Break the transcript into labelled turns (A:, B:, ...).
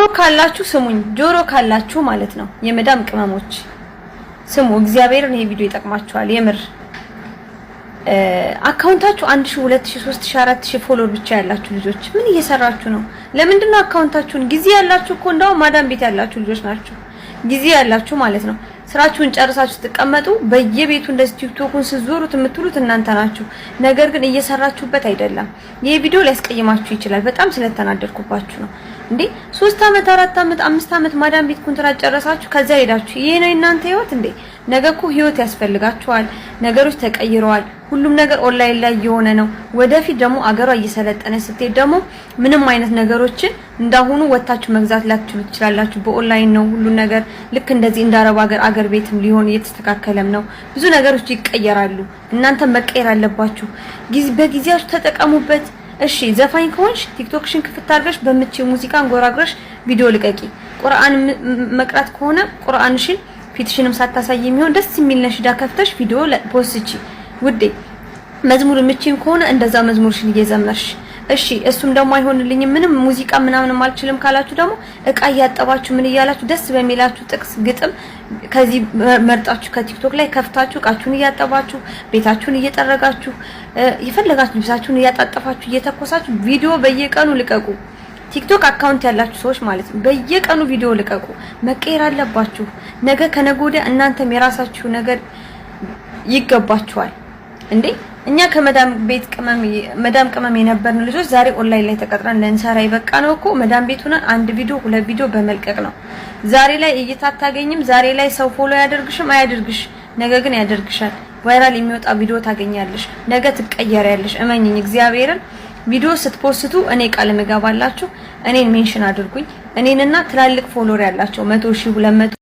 A: ጆሮ ካላችሁ ስሙኝ፣ ጆሮ ካላችሁ ማለት ነው። የመዳም ቅመሞች ስሙ፣ እግዚአብሔርን ይሄ ቪዲዮ ይጠቅማችኋል። የምር account ኣችሁ 1000፣ 2000፣ 3000፣ 4000 follower ብቻ ያላችሁ ልጆች ምን እየሰራችሁ ነው? ለምንድን ነው account ኣችሁን፣ ጊዜ ያላችሁ እኮ እንደውም ማዳም ቤት ያላችሁ ልጆች ናችሁ፣ ጊዜ ያላችሁ ማለት ነው። ስራችሁን ጨርሳችሁ ስትቀመጡ በየቤቱ እንደዚህ ቲክቶኩን ስትዞሩት የምትውሉት እናንተ ናችሁ። ነገር ግን እየሰራችሁበት አይደለም። ይሄ ቪዲዮ ሊያስቀይማችሁ ይችላል። በጣም ስለተናደድኩባችሁ ነው። እንዴ፣ 3 አመት፣ 4 አመት፣ 5 አመት ማዳም ቤት ኮንትራት ጨረሳችሁ፣ ከዛ ሄዳችሁ ይሄ ነው የእናንተ ህይወት እንዴ? ነገ እኮ ህይወት ያስፈልጋችኋል። ነገሮች ተቀይረዋል። ሁሉም ነገር ኦንላይን ላይ እየሆነ ነው። ወደፊት ደግሞ አገሯ እየሰለጠነ ስትሄድ ደግሞ ምንም አይነት ነገሮችን እንዳሁኑ ወታችሁ መግዛት ላትችሉ ትችላላችሁ። በኦንላይን ነው ሁሉ ነገር። ልክ እንደዚህ እንደ አረብ ሀገር አገር ቤትም ሊሆን እየተስተካከለም ነው። ብዙ ነገሮች ይቀየራሉ። እናንተ መቀየር አለባችሁ። በጊዜያችሁ ተጠቀሙበት። እሺ፣ ዘፋኝ ከሆንሽ ቲክቶክሽን ክፍት አድርገሽ በምትችይው ሙዚቃ አንጎራጉረሽ ቪዲዮ ልቀቂ። ቁርአን መቅራት ከሆነ ቁርአንሽን ፊትሽንም ሳታሳይ የሚሆን ደስ የሚል ነሽዳ ከፍተሽ ቪዲዮ post ቺ ውዴ። መዝሙር የምትችይም ከሆነ እንደዛ መዝሙርሽን እየዘመርሽ። እሺ፣ እሱም ደግሞ አይሆንልኝም፣ ምንም ሙዚቃ ምናምንም አልችልም ካላችሁ ደግሞ እቃ እያጠባችሁ ምን እያላችሁ ደስ በሚላችሁ ጥቅስ፣ ግጥም ከዚህ መርጣችሁ ከቲክቶክ ላይ ከፍታችሁ እቃችሁን እያጠባችሁ፣ ቤታችሁን እየጠረጋችሁ፣ የፈለጋችሁ ልብሳችሁን እያጣጠፋችሁ፣ እየተኮሳችሁ ቪዲዮ በየቀኑ ልቀቁ። ቲክቶክ account ያላችሁ ሰዎች ማለት ነው። በየቀኑ ቪዲዮ ልቀቁ። መቀየር አለባችሁ። ነገ ከነገ ወዲያ እናንተም የራሳችሁ ነገር ይገባችኋል። እንዴ፣ እኛ ከመዳም ቤት ቅመም መዳም ቅመም የነበርን ልጆች ዛሬ ኦንላይን ላይ ተቀጥረን ልንሰራ የበቃ ነው እኮ መዳም ቤት ሆነን አንድ ቪዲዮ፣ ሁለት ቪዲዮ በመልቀቅ ነው። ዛሬ ላይ እይታ አታገኝም። ዛሬ ላይ ሰው follow ያደርግሽም አያደርግሽ፣ ነገ ግን ያደርግሻል። Viral የሚወጣ ቪዲዮ ታገኛለሽ። ነገ ትቀየሪያለሽ። እመኚኝ፣ እግዚአብሔርን። ቪዲዮ ስት post ቱ እኔ ቃል እገባላችሁ እኔን mention አድርጉኝ። እኔንና ትላልቅ follower ያላቸው 100,000፣ 200